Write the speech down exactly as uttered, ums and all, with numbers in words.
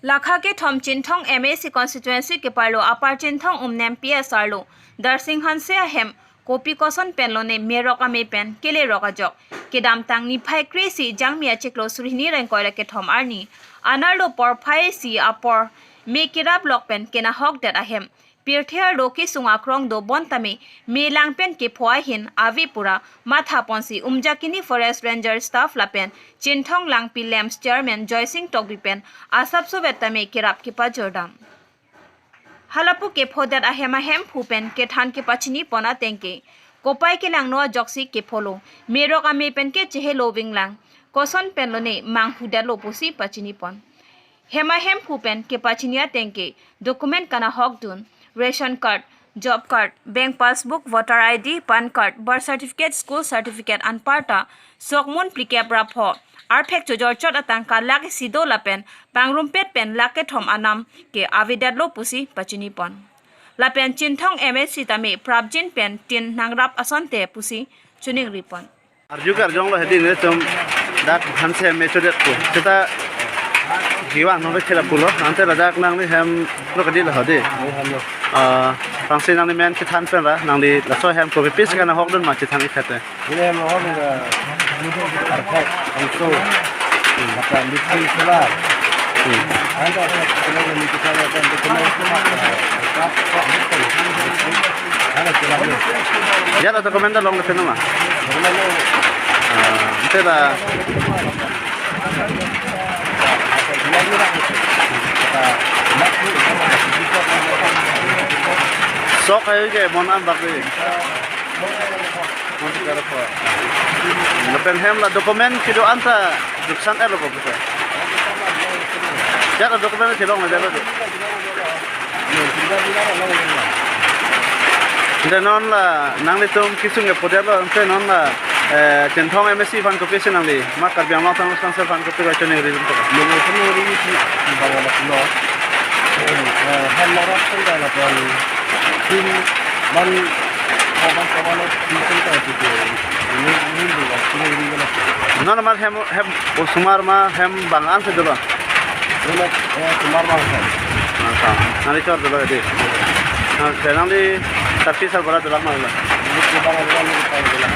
Lakha kethom Chinthong M A C constituency keparlo Upper Chinthong Umnem P S arlo Darsing Hanse ahem kopi koson pen lone merok ame pen kelerok ajok kedamtang niphai kre-isi Jangmi achiklo suri hini ra ingkoi ra kethom arni anerlo porphai isi apor me kerap lok pen kenahokdet ahem pirthe arlo kesung akrong do bon tame me lang pen kepho ahin ave pura matha ponsi Umjakini Forest Ranger staff lapen Chinthong Langpi Lamps chairman Joysing Tokbi pen asapso vet tame kerap kepajor dam. Halapu kephodet ahem ahemphu pen kethan kepachini pon ateng ke kopai kelangno ajoksi kepholo, merok ame pen ke chehelo vinglang, koson pen lone manghu detlo pusi pachini pon. Hem ahemphu pen kepachini ateng ke document kanahok dun, ration card, job card, bank passbook, voter I D, PAN card, birth certificate, school certificate anparta sokmun phlikep ra pho arphek chojor chot atangka lakh isi do lapen pangrumpet pen lakh kethom anam ke avedetlo pusi pachini pon. Lapen Chinthong M A C tame prapjin pen tin nangrap asonte pusi choningri pon. Arju karjong lo hedi ne chom dak Hanse me chodet ko. Seta giwang nang khela pulo. Ante ladak nangli hem lo kadi lo hedi. Ah, pangsi nangli men chethan pen ra nangli laso hem kopi pis kanahok dun ma chethan ikhate. Ini hem hok ni arphek angso. Mata misi sula. Anda kita ni kita ni kan kita ni. Ada kita ni. Ya, ada document long ke nama. Ah, ante la. Sok ayo ke mon an bak de. Mon tikar ko. Lapen hem la document kedo-an ta duksan er lo ko bisa. Ya la document kelong aja lo de. Ante non la nanglitum kesung kephodet lo, ante non la, eh, Chinthong M A C aphan kopisi nangli, ma Karbi Anglong Autonomous Council aphan kopi kachiningri tum ta. Nung itu nuri itu bang ada pulo. Eh, hem lorot pun dah lapan. Tim man kawan kawan itu pun dah itu. Ini ini juga chiningri lah. Non ma hem hem osomar ma hem bang an si dolo. Ini, eh, osomar bang kan. Masa, nangli chor dolo di. Nah, saya nangli tapi sal bola dolo ma lo. Ini coba lagi kan ini kalau dulu.